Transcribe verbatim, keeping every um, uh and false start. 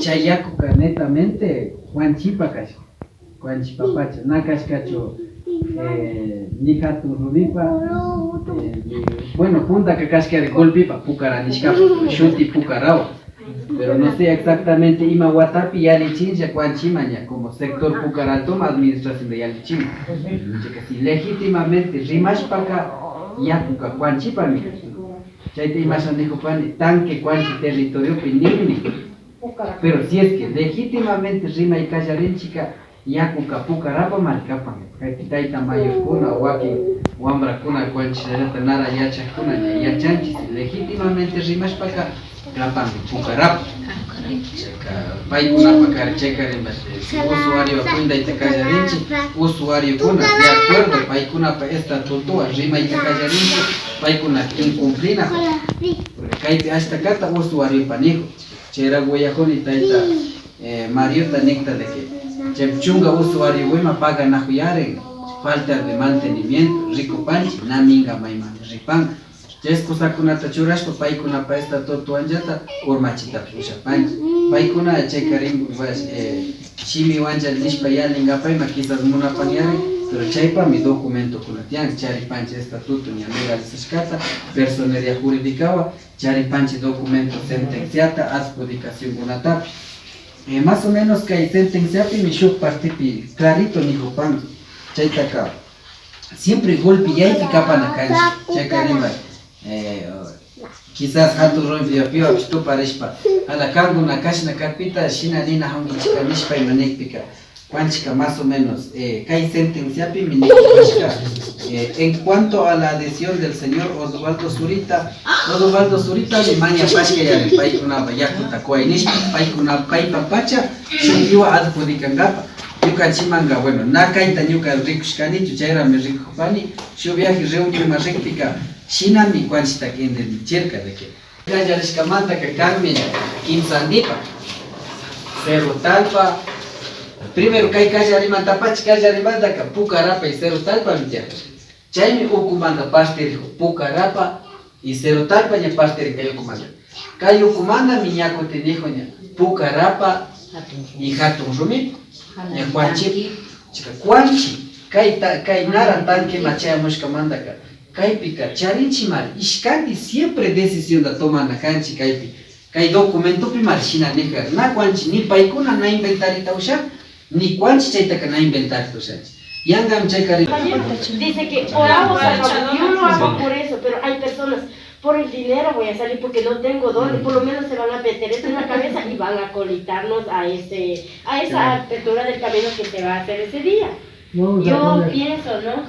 Chay yakuka netamente Kuanchipa kashka, Kuanchipa pacha, na kashkachu, eh, ni Hatun Rumipa, eh, ni, bueno, puntaka kashkari golpepa, Pucara nishkapa, shuti Pucarawan. Pero no sé exactamente ima watapi yallichinlla Kuanchiman ña, como sector Pucara Altoman administracionta yallichin. Chayka si legítimamente rimashpaka yakuka Kuanchipami. Chayta imasha nikupani, tanque Kuanchi territoriopi ninmi. Pero si es que legítimamente rimay kallarinchika, yakuka Pucarapamari kapan. Kaypi tayta mayorkuna, wakin wambrakuna, Kuanchillata nara yachakkuna ña yachanchik, legítimamente rimashpaka kapanmi Pucarapa. Chayka paykunapa kari, chayka rimash, si usuario cuendayta kallarinchik, usuariokuna de acuerdo paykunapa estatutowan rimayta kallarinchik, paykuna incumplina. Porque kaypi ashtakata usuariopa nikun. Chayrak uyakuni tayta, eh, Mariota nikta de que chaypi chunka usuario ima paganakuyarin, falta de mantenimiento, rikupanchik, na minga maymanta ripan. Chay excusakunata churashpa paykunapa estatutowanllata urmachitapish ushapanchik. Paykuna chayka rin-, eh, shimiwanlla nishpa yallinkapa ima quizás munapanyarin, pero chaypami documentokuna tiyan, charipanchik estatuto ña legalizashkata, personería jurídicawan, charipanchik documento sentenciata, adjudicacionkunatapish. Eh, más o menos kay sentenciapimi shuk partepi clarito nikupan. Chaytaka siempre golpe yaypi kapana kanchik. Chayka rimay, eh, quizás hatun rumipipipash tuparishpa, ala kankuna kashna kakpita shina nina jankichika nishpa ima nikpika, Kuanchika más o menos, eh, kay sentenciapimi nikupashka, eh, en cuanto a la adhesión del señor Osvaldo Zurita, Osvaldo Zurita mi mañapashka yarin, paykunapa yakuta kuway nishpa, paykuna paypa pacha shutiwan adjudicankapa. Ñukanchikmanka, bueno, na kayta ñuka rikushkanichu, chayrami rikupani, shuk viaje reunionman rikpika, shinami Kuanchitaka entendichirka de que Kallarishkamantaka kanmi ña kimsandipa, Cerro Talpa, primero kay kallarimantapacha kallarimantaka Pucarapa y Cerro Talpami tiyan. Chaymi ukumanta partirikun, Pucarapa y Cerro Talpa ña partirin kay ukumanta. Kay ukumantami ña kutin nikun ña Pucarapa y Hatun Rumipa, ña Kuanchi, chika Kuanchi, kay ta-, kay naran tanqueman chayamushkamantaka, kaypika charinchimari, ishkanti siempre decisionta tomana kanchi kaypi. Kay documentopimari shina nijka, na Kuanchi ni paykuna na inventarita ushan, ni Kuanchi chaytaka na inventarita ushanchi. Yangami chayka ri- Dice que por agua se acabó. Yo lo hago por eso, pero hay personas, por el dinero voy a salir porque no tengo dónde, por lo menos se van a meter eso en la cabeza y van a colitarnos a ese, a esa apertura del camino que se va a hacer ese día. Yo pienso, ¿no?